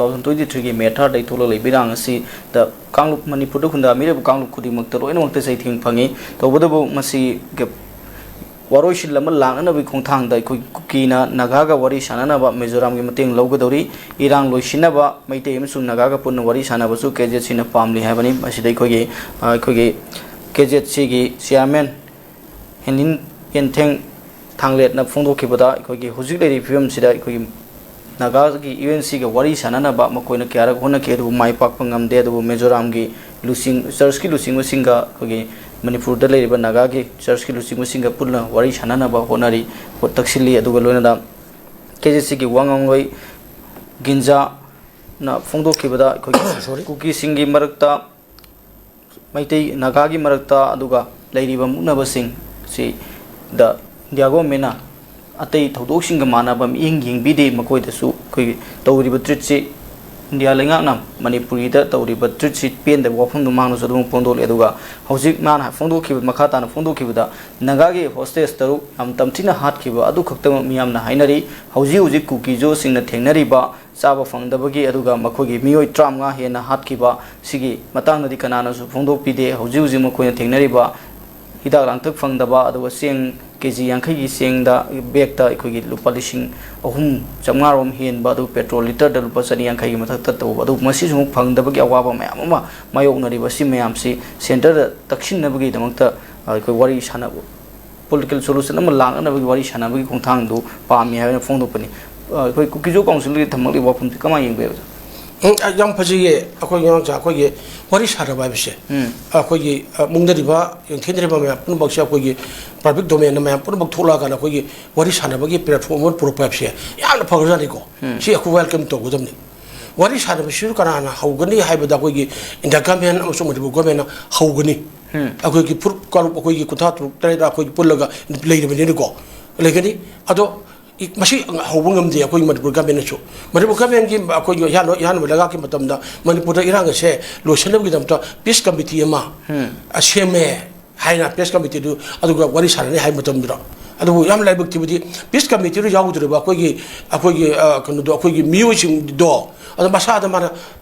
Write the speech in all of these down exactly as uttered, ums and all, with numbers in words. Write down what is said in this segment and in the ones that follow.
Two thousand twenty ꯊ꯭ꯔꯤꯒꯤ ꯃꯦ ꯊꯥꯔꯗꯒꯤ ꯊꯣꯛꯂꯛꯂꯤꯕ ꯏꯔꯥꯡ ꯑꯁꯤꯗ ꯀꯥꯡꯂꯨꯞ, ꯃꯅꯤꯄꯨꯔꯗ ꯈꯨꯟꯗꯥꯃꯤꯔꯤꯕ ꯀꯥꯡꯂꯨꯞ ꯈꯨꯗꯤꯡꯃꯛꯇ ꯂꯣꯏꯅꯃꯛꯇ ꯆꯩꯊꯦꯡ ꯐꯪꯉꯤ꯫ ꯇꯧꯕꯇꯕꯨ ꯃꯁꯤ ꯋꯥꯔꯣꯏꯁꯤꯟ ꯑꯃ ꯂꯥꯡꯅꯅꯕꯒꯤ ꯈꯣꯡꯊꯥꯡꯗ ꯑꯩꯈꯣꯏ ꯀꯨꯀꯤꯅ ꯅꯥꯒꯥꯒ ꯋꯥꯔꯤ ꯁꯥꯟꯅꯅꯕ ꯃꯤꯖꯣꯔꯥꯝꯒꯤ ꯃꯇꯦꯡ ꯂꯧꯒꯗꯧꯔꯤ꯫ ꯏꯔꯥꯡ ꯂꯣꯏꯁꯤꯟꯅꯕ ꯃꯩꯇꯩ ꯑꯃꯁꯨꯡ ꯅꯥꯒꯥꯒ ꯄꯨꯟꯅ ꯋꯥꯔꯤ ꯁꯥꯟꯅꯕꯁꯨ ꯀꯦ ꯖꯦꯠ ꯁꯤꯅ ꯄꯥꯝꯂꯤ ꯍꯥꯏꯕꯅꯤ꯫ ꯃꯁꯤꯗ ꯑꯩꯈꯣꯏꯒꯤ, ꯑ, ꯑꯩꯈꯣꯏꯒꯤ ꯀꯦ ꯖꯦꯠ ꯁꯤꯒꯤ ꯆꯤꯌꯥꯔꯃꯦꯟ ꯍꯦꯟꯂꯤꯟ ꯌꯦꯟꯊꯦꯡ ꯊꯥꯡꯂꯦꯠꯅ ꯐꯣꯡꯗꯣꯛꯈꯤꯕꯗ, ꯑꯩꯈꯣꯏꯒꯤ ꯍꯧꯖꯤꯛ ꯂꯩꯔꯤꯕ ꯐꯤꯕꯝꯁꯤꯗ ꯑꯩꯈꯣꯏꯒꯤ ꯅꯥꯒꯥꯒꯤ ꯌꯨ ꯑꯦꯟ ꯁꯤꯒ ꯋꯥꯔꯤ ꯁꯥꯟꯅꯅꯕ ꯃꯈꯣꯏꯅ ꯀꯌꯥꯔꯛ ꯍꯣꯠꯅꯈꯤ, ꯑꯗꯨꯕꯨ ꯃꯥꯏ ꯄꯥꯛꯄ ꯉꯝꯗꯦ꯫ ꯑꯗꯨꯕꯨ ꯃꯤꯖꯣꯔꯥꯝꯒꯤ ꯂꯨꯆꯤꯡ-, ꯆꯔꯆꯀꯤ ꯂꯨꯆꯤꯡꯕꯁꯤꯡꯒ, ꯑꯩꯈꯣꯏꯒꯤ ꯃꯅꯤꯄꯨꯔꯗ ꯂꯩꯔꯤꯕ ꯅꯥꯒꯥꯒꯤ ꯆꯔꯆꯀꯤ ꯂꯨꯆꯤꯡꯕꯁꯤꯡꯒ ꯄꯨꯟꯅ ꯋꯥꯔꯤ ꯁꯥꯟꯅꯅꯕ ꯍꯣꯠꯅꯔꯤ, ꯍꯣꯠ-, ꯇꯛꯁꯤꯜꯂꯤ꯫ ꯑꯗꯨꯒ ꯂꯣꯏꯅꯅ ꯀꯦ ꯖꯦ ꯁꯤꯒꯤ ꯋꯥ ꯉꯥꯡꯂꯣꯏ ꯒꯤꯟꯖꯥꯅ ꯐꯣꯡꯗꯣꯛꯈꯤꯕꯗ, ꯑꯩꯈꯣꯏꯒꯤ ꯁꯣꯔꯤ꯫ ꯀꯨꯀꯤꯁꯤꯡꯒꯤ ꯃꯔꯛꯇ ꯃꯩꯇꯩ ꯅꯥꯒꯥꯒꯤ ꯃꯔꯛꯇ ꯑꯗꯨꯒ ꯂꯩꯔꯤꯕ ꯃꯨꯛꯅꯕꯁꯤꯡꯁꯤꯗ ꯏꯟꯗꯤꯌꯥ ꯒꯣꯔꯃꯦꯟꯅ ꯑꯇꯩ ꯊꯧꯗꯣꯛꯁꯤꯡꯒ ꯃꯥꯟꯅꯕ ꯃꯤꯠꯌꯦꯡ ꯌꯦꯡꯕꯤꯗꯦ꯫ ꯃꯈꯣꯏꯗꯁꯨ ꯑꯩꯈꯣꯏꯒꯤ ꯇꯧꯔꯤꯕ ꯇ꯭ꯔꯤꯠꯁꯤ, ꯏꯟꯗꯤꯌꯥ ꯂꯩꯉꯥꯛꯅ ꯃꯅꯤꯄꯨꯔꯤꯗ ꯇꯧꯔꯤꯕ ꯇ꯭ꯔꯤꯠꯁꯤ ꯄꯦꯟꯗꯕ ꯋꯥꯐꯝꯗꯨ ꯃꯥꯡꯗꯁꯨ ꯑꯗꯨꯝ ꯐꯣꯡꯗꯣꯛꯂꯤ꯫ ꯑꯗꯨꯒ ꯍꯧꯖꯤꯛ ꯃꯥꯅ ꯐꯣꯡꯗꯣꯛꯈꯤꯕ, ꯃꯈꯥ ꯇꯥꯅ ꯐꯣꯡꯗꯣꯛꯈꯤꯕꯗ, ꯅꯥꯒꯥꯒꯤ ꯍꯣꯁꯇꯦꯖ ꯇꯔꯨꯛ ꯌꯥꯝ ꯇꯝꯊꯤꯅ ꯍꯥꯠꯈꯤꯕ ꯑꯗꯨ ꯈꯛꯇꯃꯛ ꯃꯤꯌꯥꯝꯅ ꯍꯥꯏꯅꯔꯤ꯫ ꯍꯧꯖꯤꯛ ꯍꯧꯖꯤꯛ ꯀꯨꯀꯤꯖꯣꯁꯤꯡꯅ ꯊꯦꯡꯅꯔꯤꯕ ꯆꯥꯕ ꯐꯪꯗꯕꯒꯤ, ꯑꯗꯨꯒ ꯃꯈꯣꯏꯒꯤ ꯃꯤꯑꯣꯏ ꯇꯔꯥꯃꯉꯥ ꯍꯦꯟꯅ ꯍꯥꯠꯈꯤꯕ ꯁꯤꯒꯤ ꯃꯇꯥꯡꯗꯗꯤ ꯀꯅꯥꯅꯁꯨ ꯐꯣꯡꯗꯣꯛꯄꯤꯗꯦ꯫ ꯍꯧꯖꯤꯛ ꯍꯧꯖꯤꯛ ꯃꯈꯣꯏꯅ ꯊꯦꯡꯅꯔꯤꯕ ꯍꯤꯗꯥꯛ ꯂꯥꯡꯊꯛ ꯐꯪꯗꯕ, ꯑꯗꯨꯒ ꯆꯦꯡ ꯀꯦ ꯖꯤ ꯌꯥꯡꯈꯩꯒꯤ ꯆꯦꯡꯗ ꯕꯦꯛꯇ ꯑꯩꯈꯣꯏꯒꯤ ꯂꯨꯄꯥ ꯂꯤꯁꯤꯡ ꯑꯍꯨꯝ ꯆꯥꯝꯃꯉꯥ ꯔꯣꯝ ꯍꯦꯟꯕ, ꯑꯗꯨꯒ ꯄꯦꯇ꯭ꯔꯣꯜ ꯂꯤꯇꯔꯗ ꯂꯨꯄꯥ ꯆꯅꯤ ꯌꯥꯡꯈꯩꯒꯤ ꯃꯊꯛꯇ ꯇꯧꯕ, ꯑꯗꯨ ꯃꯁꯤꯁꯨ ꯑꯃꯨꯛ ꯐꯪꯗꯕꯒꯤ ꯑꯋꯥꯕ ꯃꯌꯥꯝ ꯑꯃ ꯃꯥꯌꯣꯛꯅꯔꯤꯕ ꯑꯁꯤ ꯃꯌꯥꯝꯁꯤ ꯁꯦꯟꯇꯔꯗ ꯇꯛꯁꯤꯟꯅꯕꯒꯤꯗꯃꯛꯇ ꯑꯩꯈꯣꯏ ꯋꯥꯔꯤ ꯁꯥꯟꯅꯕ, ꯄꯣꯂꯤꯇꯤꯀꯦꯜ ꯁꯣꯂꯨꯁꯟ ꯑꯃ ꯂꯥꯛꯅꯅꯕꯒꯤ ꯋꯥꯔꯤ ꯁꯥꯟꯅꯕꯒꯤ ꯈꯣꯡꯊꯥꯡꯗꯨ ꯄꯥꯝꯃꯤ ꯍꯥꯏꯅ ꯐꯣꯡꯗꯣꯛꯄꯅꯤ꯫ ꯑ, ꯑꯩꯈꯣꯏ ꯀꯨꯀꯤꯖꯣ ꯀꯥꯎꯟꯁꯤꯜꯒꯤ ꯊꯝꯂꯛꯂꯤꯕ ꯋꯥꯐꯝꯁꯤ ꯀꯃꯥꯏꯅ ꯌꯦꯡꯕꯤꯕ? ꯎꯝ, ꯑ, ꯌꯥꯝ ꯐꯖꯩꯌꯦ꯫ ꯑꯩꯈꯣꯏꯒꯤ ꯑꯉꯥꯡꯁꯦ, ꯑꯩꯈꯣꯏꯒꯤ ꯋꯥꯔꯤ ꯁꯥꯟꯅꯕ ꯍꯥꯏꯕꯁꯦ, ꯎꯝ꯫ ꯑꯩꯈꯣꯏꯒꯤ, ꯑ, ꯃꯨꯡꯗꯔꯤꯕ, ꯌꯦꯡꯊꯤꯅꯔꯤꯕ ꯃꯌꯥꯝ ꯄꯨꯝꯅꯃꯛꯁꯦ ꯑꯩꯈꯣꯏꯒꯤ ꯄꯕ꯭ꯂꯤꯛ ꯗꯣꯃꯦꯟꯗ ꯃꯌꯥꯝ ꯄꯨꯝꯅꯃꯛ ꯊꯣꯛꯂꯛꯑꯀꯥꯟꯗ ꯑꯩꯈꯣꯏꯒꯤ ꯋꯥꯔꯤ ꯁꯥꯟꯅꯕꯒꯤ ꯄ꯭ꯂꯦꯠꯐꯣꯝ ꯑꯃ ꯄꯨꯔꯛꯄ ꯍꯥꯏꯕꯁꯦ ꯌꯥꯝꯅ ꯐꯈ꯭ꯔꯖꯥꯠꯅꯤꯀꯣ꯫ ꯎꯝ꯫ ꯁꯤ ꯑꯩꯈꯣꯏ ꯋꯦꯜꯀꯝ ꯇꯧꯒꯗꯕꯅꯤ꯫ ꯋꯥꯔꯤ ꯁꯥꯟꯅꯕꯁꯤꯁꯨ ꯀꯅꯥꯅ ꯍꯧꯒꯅꯤ ꯍꯥꯏꯕꯗ ꯑꯩꯈꯣꯏꯒꯤ ꯏꯟꯗꯤꯌꯥ ꯒꯃꯦꯟ ꯑꯃꯁꯨꯡ ꯃꯅꯤꯄꯨꯔ ꯒꯃꯦꯟꯅ ꯍꯧꯒꯅꯤ꯫ ꯎꯝ꯫ ꯑꯩꯈꯣꯏꯒꯤ ꯐꯨꯔꯨꯞ ꯀꯥꯡꯂꯨꯞ ꯑꯩꯈꯣꯏꯒꯤ ꯀꯨꯟꯊ꯭ꯔꯥ ꯇꯔꯨꯛ ꯇꯔꯦꯠ ꯑꯩꯈꯣꯏꯒꯤ ꯄꯨꯜꯂꯒ ꯂꯩꯔꯕꯅꯤꯅꯀꯣ, ꯂꯩꯒꯅꯤ꯫ ꯑꯗꯣ ꯏ-, ꯃꯁꯤ ꯍꯧꯕ ꯉꯝꯗꯦ ꯑꯩꯈꯣꯏ ꯃꯅꯤꯄꯨꯔ ꯒꯃꯦꯟꯅꯁꯨ꯫ ꯃꯅꯤꯄꯨꯔ ꯒꯃꯦꯟꯒꯤ ꯑꯩꯈꯣꯏꯒꯤ ꯏꯍꯥꯟ-, ꯏꯍꯥꯟꯕ ꯂꯩꯉꯥꯛꯀꯤ ꯃꯇꯝꯗ ꯃꯅꯤꯄꯨꯔꯗ ꯏꯔꯥꯡ ꯑꯁꯦ ꯂꯣꯏꯁꯤꯟꯅꯕꯒꯤꯗꯃꯛꯇ ꯄꯤꯁ ꯀꯃꯤꯇꯤ ꯑꯃ, ꯎꯝ꯫ ꯑ, ꯁꯦꯝꯃꯦ ꯍꯥꯏꯅ ꯄꯤꯁ ꯀꯃꯤꯇꯤꯗꯨ ꯑꯗꯨꯒ ꯋꯥꯔꯤ ꯁꯥꯟꯅꯅꯤ ꯍꯥꯏꯕ ꯃꯇꯝꯗꯨꯗ ꯑꯗꯨꯕꯨ ꯌꯥꯝ ꯂꯥꯏꯕꯛ ꯊꯤꯕꯗꯤ peace committeeꯗ ꯌꯥꯎꯗ꯭ꯔꯤꯕ ꯑꯩꯈꯣꯏꯒꯤ, ꯑꯩꯈꯣꯏꯒꯤ, ꯑ, ꯀꯩꯅꯣꯗꯣ, ꯑꯩꯈꯣꯏꯒꯤ ꯃꯤꯑꯣꯏꯁꯤꯡꯗꯣ, ꯑꯗꯣ ꯃꯁꯥꯗ ꯃꯥꯅ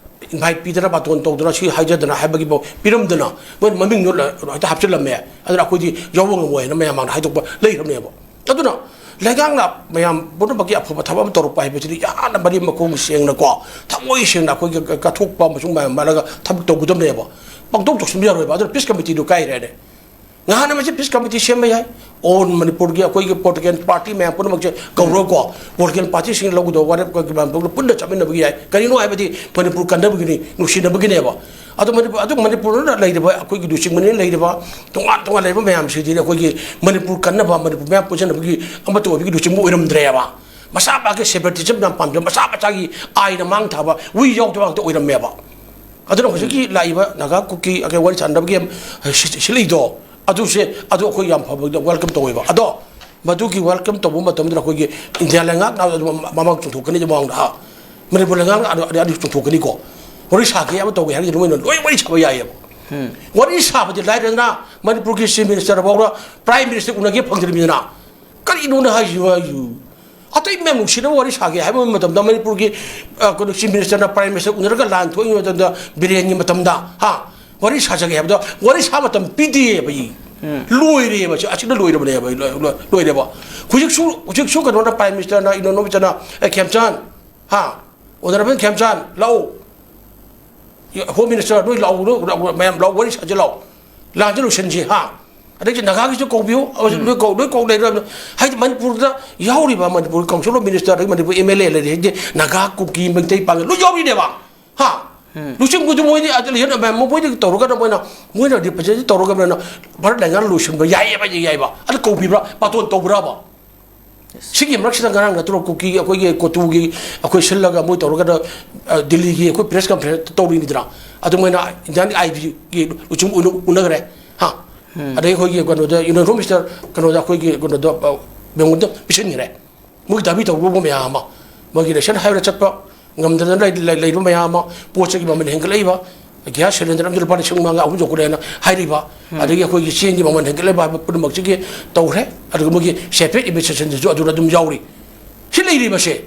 invite ꯄꯤꯗꯅ, ꯕꯥꯇꯣꯟ ꯇꯧꯗꯅ, ꯁꯤ ꯍꯥꯏꯖꯗꯅ ꯍꯥꯏꯕꯒꯤꯐꯥꯎ ꯄꯤꯔꯝꯗꯅ, ꯃꯣꯏ ꯃꯃꯤꯡꯗꯣ ꯂ-, ꯍꯦꯛꯇ ꯍꯥꯞꯆꯤꯜꯂꯝꯃꯦ꯫ ꯑꯗꯨꯅ ꯑꯩꯈꯣꯏꯗꯤ ꯌꯥꯎꯕ ꯉꯝꯃꯣꯏ ꯍꯥꯏꯅ ꯃꯌꯥꯝ ꯃꯥꯡꯗ ꯍꯥꯏꯗꯣꯛꯄ ꯂꯩꯈ꯭ꯔꯕꯅꯦꯕ꯫ ꯑꯗꯨꯅ ꯂꯩꯉꯥꯛꯅ ꯃꯌꯥꯝ ꯄꯨꯝꯅꯃꯛꯀꯤ ꯑꯐꯕ ꯊꯕꯛ ꯑꯃ ꯇꯧꯔꯛꯄ ꯍꯥꯏꯕꯁꯤꯗꯤ ꯌꯥꯝꯅ ꯃꯔꯤ ꯃꯈꯣꯡ ꯁꯦꯡꯅꯀꯣ, ꯊꯃꯣꯏ ꯁꯦꯡꯅ ꯑꯩꯈꯣꯏꯒꯤ ꯀꯠꯊꯣꯛꯄ ꯑꯃꯁꯨꯡ ꯃꯌꯥꯝ ꯃꯥꯟꯅꯒ ꯊꯕꯛ ꯇꯧꯒꯗꯕꯅꯦꯕ꯫ ꯄꯪꯇꯧ ꯇꯧꯁꯤꯟꯕ ꯌꯥꯔꯣꯏꯕ꯫ ꯑꯗꯨꯅ peace committeeꯗꯨ ꯀꯥꯏꯔꯦꯅꯦ꯫ ꯉꯍꯥꯟ ꯑꯃꯁꯦ peace committee ꯁꯦꯝꯕ ꯌꯥꯏ꯫ All ꯃꯅꯤꯄꯨꯔꯒꯤ ꯑꯩꯈꯣꯏꯒꯤ political party ꯃꯌꯥꯝ ꯄꯨꯝꯅꯃꯛꯁꯦ ꯀꯧꯔꯒꯀꯣ, political partyꯁꯤꯡ ꯂꯧꯒꯗꯧꯕ ꯋꯥꯔꯦꯞ ꯀꯩꯀꯥ ꯃꯌꯥꯝꯗꯣ ꯄꯨꯟꯅ ꯆꯠꯃꯤꯟꯅꯕꯒꯤ ꯌꯥꯏ꯫ ꯀꯔꯤꯅꯣ ꯍꯥꯏꯕꯗꯤ ꯃꯅꯤꯄꯨꯔ ꯀꯟꯅꯕꯒꯤꯅꯤ, ꯅꯨꯡꯁꯤꯅꯕꯒꯤꯅꯦꯕ꯫ ꯑꯗꯣ ꯃꯅꯤꯄꯨꯔ, ꯑꯗꯨ ꯃꯅꯤꯄꯨꯔꯗ ꯂꯩꯔꯤꯕ ꯑꯩꯈꯣꯏꯒꯤ ꯂꯨꯆꯤꯡꯕꯅꯦꯅ ꯂꯩꯔꯤꯕ ꯇꯣꯉꯥꯟ ꯇꯣꯉꯥꯟ ꯂꯩꯔꯤꯕ ꯃꯌꯥꯝꯁꯤꯗꯤ ꯑꯩꯈꯣꯏꯒꯤ ꯃꯅꯤꯄꯨꯔ ꯀꯟꯅꯕ, ꯃꯅꯤꯄꯨꯔ ꯃꯌꯥꯝ ꯄꯨꯟꯁꯤꯟꯅꯕꯒꯤ ꯑꯃꯠꯇ ꯑꯣꯏꯕꯒꯤ ꯂꯨꯆꯤꯡꯕ ꯑꯣꯏꯔꯝꯗ꯭ꯔꯦꯕ꯫ ꯃꯁꯥ ꯃꯁꯥꯒꯤ separatism ꯌꯥꯝ ꯄꯥꯝꯖꯕ, ꯃꯁꯥ ꯃꯁꯥꯒꯤ ꯑꯥꯏꯅ ꯃꯥꯡ ꯊꯥꯕ, ꯋꯤ ꯌꯥꯎꯗꯕ ꯉꯥꯛꯇ ꯑꯣꯏꯔꯝꯃꯦꯕ꯫ ꯑꯗꯨꯅ ꯍꯧꯖꯤꯛꯀꯤ ꯂꯥꯛꯏꯕ ꯅꯥꯒꯥ ꯀꯨꯀꯤ ꯑꯩꯈꯣꯏ ꯋꯥꯔꯤ ꯁꯥꯟꯅꯕꯒꯤ ꯁꯤ-, ꯁꯤꯜꯂꯛꯏꯗꯣ, ꯑꯗꯨꯁꯦ, ꯑꯗꯨ ꯑꯩꯈꯣꯏ ꯌꯥꯝ ꯐꯕ welcome ꯇꯧꯋꯦꯕ꯫ ꯑꯗꯣ ꯃꯗꯨꯒꯤ welcome ꯇꯧꯕ ꯃꯇꯝꯗ ꯑꯩꯈꯣꯏꯒꯤ ꯏꯟꯗꯤꯌꯥ ꯂꯩꯉꯥꯛꯅ ꯑꯗꯨꯝ ꯃꯃꯥꯡ ꯆꯣꯡꯊꯣꯛꯀꯅꯤ, ꯃꯃꯥꯡꯗ, ꯍꯥ, ꯃꯅꯤꯄꯨꯔ ꯂꯩꯉꯥꯛꯅ ꯑꯗꯨ, ꯑꯗꯨ, ꯑꯗꯨ ꯆꯣꯡꯊꯣꯛꯀꯅꯤꯀꯣ꯫ ꯋꯥꯔꯤ ꯁꯥꯒꯦ ꯑꯃ ꯇꯧꯒꯦ ꯍꯥꯏꯔꯒꯗꯤ ꯃꯣꯏꯅ ꯂꯣꯏ ꯋꯥꯔꯤ ꯁꯥꯕ ꯌꯥꯏꯌꯦꯕ꯫ ꯋꯥꯔꯤ ꯁꯥꯕꯗꯤ ꯂꯥꯏꯔꯗꯅ ꯃꯅꯤꯄꯨꯔꯒꯤ chief minister ꯐꯥꯎꯕ prime minister ꯎꯅꯒꯦ ꯐꯪꯗ꯭ꯔꯤꯕꯅꯤꯅ꯫ ꯀꯔꯤꯅꯣꯅ ꯍꯥꯏꯁꯤꯕ ꯑꯩꯁꯨ? ꯑꯇꯩ ꯃꯌꯥꯝ ꯅꯨꯡꯁꯤꯅꯕ ꯋꯥꯔꯤ ꯁꯥꯒꯦ ꯍꯥꯏꯕ ꯃꯇꯝꯗ ꯃꯅꯤꯄꯨꯔꯒꯤ, ꯑ, ꯀꯩꯅꯣ, chief ministerꯅ prime minister ꯎꯅꯔꯒ ꯂꯥꯟ ꯊꯣꯛꯏꯉꯩ ꯃꯇꯝꯗ, ꯕꯤꯔꯦꯟꯒꯤ ꯃꯇꯝꯗ, ꯍꯥ, ꯋꯥꯔꯤ ꯁꯥꯖꯒꯦ ꯍꯥꯏꯕꯗ ꯋꯥꯔꯤ ꯁꯥ ꯃꯇꯝ ꯄꯤꯗꯦꯕ꯫ ꯂꯣꯏꯔꯦꯕ, ꯑꯁꯤ, ꯑꯁꯤꯅ ꯂꯣꯏꯔꯕꯅꯦꯕ, ꯂꯣꯏ-, ꯂꯣꯏ-, ꯂꯣꯏꯔꯦꯕ꯫ ꯍꯧꯖꯤꯛꯁꯨ, ꯍꯧꯖꯤꯛꯁꯨ ꯀꯩꯅꯣꯅ, prime ministerꯅ, ꯏꯅꯣꯅꯣꯕꯤꯆꯅ, "ꯑꯦ, ꯈꯦꯝꯆꯥꯟ, ꯍꯥ, honourable ꯈꯦꯝꯆꯥꯟ, ꯂꯥꯛꯎ꯫ Home minister, ꯅꯣꯏ ꯂꯥꯛꯎ, ꯂꯥꯛꯎ, ꯃꯌꯥꯝ ꯂꯥꯛꯎ, ꯋꯥꯔꯤ ꯁꯥꯁꯤ ꯂꯥꯛꯎ꯫ ꯂꯥꯟꯁꯤ ꯂꯣꯏꯁꯤꯟꯁꯤ, ꯍꯥ?" ꯑꯗꯒꯤ ꯅꯥꯒꯥꯒꯤꯁꯨ ꯀꯧꯕꯤꯌꯨ, ꯑꯃꯁꯨ ꯂꯣꯏ ꯀꯧ-, ꯂꯣꯏ ꯀꯧ ꯂꯩꯔꯕꯅꯤ꯫ ꯍꯥꯏꯗꯤ ꯃꯅꯤꯄꯨꯔꯗ ꯌꯥꯎꯔꯤꯕ ꯃꯅꯤꯄꯨꯔꯒꯤ council of minister, ꯑꯗꯒꯤ ꯃꯅꯤꯄꯨꯔ MLA ꯂꯩꯔꯤ, ꯍꯥꯏꯗꯤ ꯅꯥꯒꯥ, ꯀꯨꯀꯤ, ꯃꯩꯇꯩ, ꯄꯥꯉꯜ ꯂꯣꯏ ꯌꯥꯎꯔꯤꯅꯦꯕ꯫ ꯍꯥ? ꯂꯨꯆꯤꯡꯕꯗꯨ ꯃꯣꯏꯗꯤ ꯑꯗ ꯂꯩꯍꯟ-, ꯃꯣꯏꯗꯤ ꯇꯧꯔꯒꯅ ꯃꯣꯏꯅ, ꯃꯣꯏꯅ represent ꯇꯧꯔꯒꯅ ꯚꯥꯔꯠ ꯂꯩꯉꯥꯛꯅ ꯂꯣꯏꯁꯤꯟꯕ ꯌꯥꯏꯌꯦꯕ, ꯌꯥꯏꯌꯦꯕ꯫ ꯑꯗꯨ ꯀꯧꯕꯤꯕ꯭ꯔꯥ? ꯕꯥꯇꯣꯟ ꯇꯧꯕ꯭ꯔꯕ? ꯁꯤꯒꯤ ꯃꯔꯛꯁꯤꯗ ꯉꯔꯥꯡ ꯅꯠꯇ꯭ꯔꯣ ꯀꯨꯀꯤ ꯑꯩꯈꯣꯏꯒꯤ ꯀꯣꯇꯨꯒꯤ ꯑꯩꯈꯣꯏ ꯁꯤꯜꯂꯒ ꯃꯣꯏ ꯇꯧꯔꯒꯅ, ꯑ, ꯗꯤꯜꯂꯤꯒꯤ ꯑꯩꯈꯣꯏ press conference ꯇꯧꯔꯤꯅꯤꯗꯅ? ꯑꯗꯨ ꯃꯣꯏꯅ Indian IBꯒꯤ ꯂꯨꯆꯤꯡꯕ ꯎꯅ-, ꯎꯅꯈ꯭ꯔꯦ꯫ ꯍꯥ? ꯑꯗꯩ ꯑꯩꯈꯣꯏꯒꯤ ꯀꯩꯅꯣꯗ, Union Home Minister ꯀꯩꯅꯣꯗ, ꯑꯩꯈꯣꯏꯒꯤ ꯀꯩꯅꯣꯗ, ꯑ, ꯕꯦꯡꯒꯣꯜꯗ ꯄꯤꯁꯤꯟꯈ꯭ꯔꯦ꯫ ꯃꯣꯏꯒꯤ ꯗꯥꯕꯤ ꯇꯧꯕ ꯃꯌꯥꯝ ꯑꯃ, ꯃꯣꯏꯒꯤ election ꯍꯥꯏꯕꯗ ꯆꯠꯄ ꯉꯝꯗꯗꯅ ꯂꯩ-, ꯂꯩ-, ꯂꯩꯕ ꯃꯌꯥꯝ ꯑꯃ, ꯄꯣꯠ ꯆꯩꯒꯤ ꯃꯃꯜ ꯍꯦꯟꯒꯠꯂꯛꯏꯕ, ꯒ꯭ꯌꯥꯁ ꯁꯤꯂꯤꯟꯗꯔ ꯑꯃꯗ ꯂꯨꯄꯥ ꯂꯤꯁꯤꯡ ꯃꯉꯥ ꯑꯍꯨꯝ ꯌꯧꯈꯠꯂꯦꯅ ꯍꯥꯏꯔꯤꯕ, ꯑꯗꯒꯤ ꯑꯩꯈꯣꯏꯒꯤ ꯆꯦꯡꯒꯤ ꯃꯃꯜ ꯍꯦꯟꯒꯠꯂꯤꯕ ꯍꯥꯏꯕ ꯄꯨꯝꯅꯃꯛꯁꯤꯒꯤ ꯇꯧꯈ꯭ꯔꯦ꯫ ꯑꯗꯨꯒ ꯃꯣꯏꯒꯤ separate administrationꯗꯁꯨ ꯑꯗꯨꯅ ꯑꯗꯨꯝ ꯌꯥꯎꯔꯤ꯫ ꯁꯤ ꯂꯩꯔꯤꯕꯁꯦ,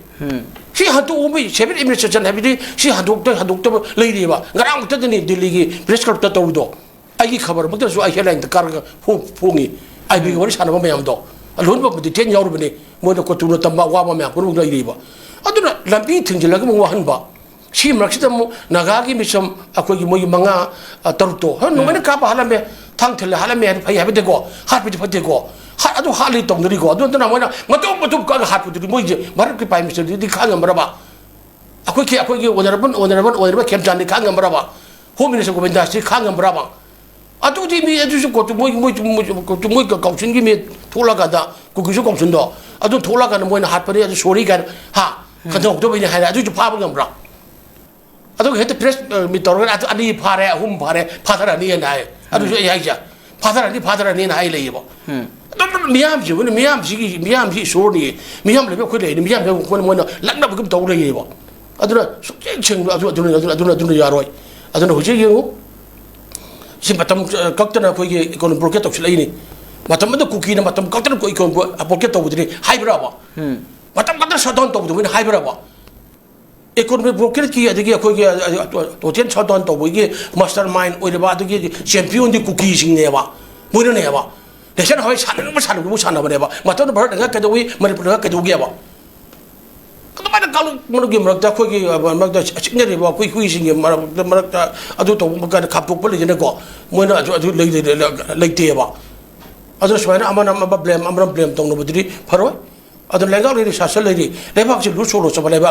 ꯁꯤ ꯍꯟꯗꯣꯛꯑꯣ꯫ ꯃꯣꯏ separate administration ꯍꯥꯏꯕꯗꯤ ꯁꯤ ꯍꯟꯗꯣꯛꯇ ꯍꯟꯗꯣꯛꯇꯕ ꯂꯩꯔꯤꯕ꯫ ꯉꯔꯥꯡ ꯈꯛꯇꯗꯅꯤ ꯗꯤꯜꯂꯤꯒꯤ press clubꯇ ꯇꯧꯔꯤꯗꯣ꯫ ꯑꯩꯒꯤ ꯈꯕꯔꯃꯛꯇꯁꯨ ꯑꯩ headlineꯗ ꯀꯥꯔꯒ ꯐꯣꯡ-, ꯐꯣꯡꯉꯤ꯫ ꯑꯥꯏ ꯕꯤꯒꯤ ꯋꯥꯔꯤ ꯁꯥꯟꯅꯕ ꯃꯌꯥꯝꯗꯣ ꯂꯣꯏꯅꯃꯛ detail ꯌꯥꯎꯔꯤꯕꯅꯤ꯫ ꯃꯣꯏꯅ ꯀꯣꯇꯨꯅ ꯇꯝꯕ ꯑꯋꯥꯕ ꯃꯌꯥꯝ ꯄꯨꯝꯅꯃꯛ ꯂꯩꯔꯤꯕ꯫ ꯑꯗꯨꯅ ꯂꯝꯕꯤ ꯊꯤꯡꯖꯤꯜꯂꯒ ꯑꯃꯨꯛ ꯋꯥꯍꯟꯕ꯫ ꯁꯤ ꯃꯔꯛꯁꯤꯗ ꯑꯃꯨꯛ ꯅꯥꯒꯥꯒꯤ ꯃꯤꯆꯝ, ꯑꯩꯈꯣꯏꯒꯤ ꯃꯣꯏꯒꯤ ꯃꯉꯥ, ꯑ, ꯇꯔꯨꯛꯇꯣ, ꯍꯣꯏ, ꯅꯣꯡꯃꯩꯅ ꯀꯥꯞꯄ ꯍꯥꯠꯂꯝꯃꯦ, ꯊꯥꯡ ꯊꯤꯜꯂ ꯍꯥꯠꯂꯝꯃꯦ ꯍꯥꯏꯅ ꯐꯩ ꯍꯥꯏꯕꯗꯤꯀꯣ, ꯍꯥꯠꯄꯗꯤ ꯐꯠꯇꯦꯀꯣ꯫ ꯍꯥꯠ-, ꯑꯗꯨ ꯍꯥꯠꯂꯤ ꯇꯧꯅꯔꯤꯀꯣ꯫ ꯑꯗꯨ ꯅꯠꯇꯅ ꯃꯣꯏꯅ ꯃꯇꯨꯝ ꯃꯇꯨꯝ ꯀꯛꯑꯒ ꯍꯥꯠꯄꯗꯨꯗꯤ ꯃꯣꯏꯁꯦ ꯚꯥꯔꯠꯀꯤ Prime Ministerꯗꯨꯗꯤ ꯈꯥꯡꯉꯝꯃꯔꯕ? ꯑꯩꯈꯣꯏꯒꯤ, ꯑꯩꯈꯣꯏꯒꯤ honourable, honourable, honourable ꯈꯦꯝꯆꯥꯟꯗꯤ ꯈꯥꯡꯉꯝꯃꯔꯕ? Home Minister ꯒꯣꯕꯤꯟꯗꯥꯁꯇꯤ ꯈꯥꯡꯉꯝꯃꯔꯕ? ꯑꯗꯨꯗꯤ ꯃꯤ ꯑꯗꯨꯁꯨ ꯀꯣꯠꯇꯨ ꯃꯣꯏ, ꯃꯣꯏ, ꯃꯣꯏ, ꯀꯣꯠꯇꯨ ꯃꯣꯏ ꯀꯥꯎꯟꯁꯤꯜꯒꯤ ꯃꯤ ꯊꯣꯛꯂꯛꯑꯀꯥꯟꯗ, ꯀꯨꯀꯤꯁꯨ ꯀꯥꯎꯟꯁꯤꯜꯗꯣ, ꯑꯗꯨ ꯊꯣꯛꯂꯛꯑꯀꯥꯟꯗ ꯃꯣꯏꯅ ꯍꯥꯠꯄꯅꯤ, ꯑꯗꯨ sorry ꯀꯥꯏꯅ, ꯍꯥ? ꯎꯝ꯫ ꯈꯟꯗꯣꯛꯇꯕꯩꯅꯦ ꯍꯥꯏꯔꯦ, ꯑꯗꯨꯁꯨ ꯐꯥꯕ ꯉꯝꯕ꯭ꯔꯥ? ꯑꯗꯨꯒ ꯍꯦꯛꯇ press, ꯑ, meet ꯇꯧꯔꯒ ꯑꯗꯨ ꯑꯅꯤ ꯐꯥꯔꯦ, ꯑꯍꯨꯝ ꯐꯥꯔꯦ, ꯐꯥꯊꯔꯅꯤꯅ ꯍꯥꯏ꯫ ꯑꯗꯨꯁꯨ ꯎꯝ꯫ ꯑꯩ ꯍꯥꯏꯁꯦ, ꯐꯥꯊꯔꯅꯤ, ꯐꯥꯊꯔꯅꯤꯅ ꯍꯥꯏ ꯂꯩꯌꯦꯕ꯫ ꯎꯝ꯫ ꯑꯗꯨꯝ ꯃꯤꯌꯥꯝꯁꯤꯕꯨꯅꯦ, ꯃꯤꯌꯥꯝꯁꯤꯒꯤ, ꯃꯤꯌꯥꯝꯁꯤ ꯏꯁꯣꯔꯅꯤ, ꯃꯤꯌꯥꯝ ꯂꯩꯕ ꯑꯩꯈꯣꯏ ꯂꯩꯔꯤꯅꯤ, ꯃꯤꯌꯥꯝ ꯂꯩꯕ ꯑꯩꯈꯣꯏꯅ ꯃꯣꯏꯅ ꯂꯛꯅꯕꯒꯨꯝ ꯇꯧ ꯂꯩꯌꯦꯕ꯫ ꯑꯗꯨꯅ ꯁꯨꯛꯁꯦꯡ ꯁꯦꯡꯕ ꯑꯗꯨ, ꯑꯗꯨꯅ, ꯑꯗꯨꯅ, ꯑꯗꯨꯅ, ꯑꯗꯨꯅ ꯌꯥꯔꯣꯏ꯫ ꯑꯗꯨꯅ ꯍꯧꯖꯤꯛ ꯌꯦꯡꯉꯨ, ꯁꯤ ꯃꯇꯝ, ꯑ, ꯀꯛꯇꯅ ꯑꯩꯈꯣꯏꯒꯤ economic blockade ꯇꯧꯁꯤꯜꯂꯛꯏꯅꯤ꯫ ꯃꯇꯝ ꯑꯃꯗ ꯀꯨꯀꯤꯅ ꯃꯇꯝ ꯀꯛꯇꯅ ꯑꯩꯈꯣꯏ economic blockade ꯇꯧꯕꯗꯨꯅꯤ ꯍꯥꯏꯕ꯭ꯔꯕ? ꯎꯝ꯫ ꯃꯇꯝ ꯀꯛꯇꯅ shutdown ꯇꯧꯕꯗꯨ ꯃꯣꯏꯅ ꯍꯥꯏꯕ꯭ꯔꯕ? Economic blockade ꯀꯤ ꯑꯗꯒꯤ ꯑꯩꯈꯣꯏꯒꯤ, ꯑ, ꯑ, total shutdown ꯇꯧꯕꯒꯤ mastermind ꯑꯣꯏꯔꯤꯕ ꯑꯗꯨꯒꯤ champion ꯗꯤ ꯀꯨꯀꯤꯁꯤꯡꯅꯦꯕ, ꯃꯣꯏꯅꯅꯦꯕ꯫ ꯅꯦꯁꯟ ꯍꯥꯏꯋꯦ ꯁꯥꯟꯅꯅꯤꯡꯕ ꯁꯥꯟꯅꯕꯕꯨ ꯁꯥꯟꯅꯕꯅꯦꯕ꯫ ꯃꯇꯝꯗꯨꯗ ꯚꯥꯔꯠꯅ ꯉꯛꯀꯗꯧꯏ, ꯃꯅꯤꯄꯨꯔꯅ ꯉꯛꯀꯗꯧꯒꯦꯕ꯫ ꯑꯗꯨꯃꯥꯏꯅ ꯀꯥꯡꯂꯨꯞ ꯃꯔꯛꯀꯤ ꯃꯔꯛꯇ ꯑꯩꯈꯣꯏꯒꯤ, ꯑ, ꯃꯔꯛꯇ ꯆꯤꯛꯅꯔꯤꯕ ꯑꯩꯈꯣꯏ ꯍꯨꯏꯁꯤꯡꯒꯤ ꯃꯔꯛꯇ, ꯃꯔꯛꯇ ꯑꯗꯨ ꯇꯧꯕ ꯀꯥꯟꯗ ꯈꯥꯝꯇꯣꯛꯄ ꯂꯩꯗꯅꯀꯣ, ꯃꯣꯏꯅ ꯑꯗꯨ, ꯑꯗꯨ ꯂꯩ-, ꯂꯩ-, ꯂꯩ-, ꯂꯩꯇꯦꯕ꯫ ꯑꯗꯨꯅ ꯁꯨꯃꯥꯏꯅ ꯑꯃꯅ ꯑꯃ blame, ꯑꯃꯅ blame ꯇꯧꯅꯕꯗꯨꯗꯤ ꯐꯔꯣꯏ꯫ ꯑꯗꯨꯅ ꯂꯩꯉꯥꯛ ꯂꯩꯔꯤ, ꯁꯥꯁꯟ ꯂꯩꯔꯤ, ꯂꯩꯕꯥꯛꯁꯤ ꯂꯨ ꯁꯣꯛꯂꯣ ꯆꯠꯄ ꯂꯩꯕꯥꯛ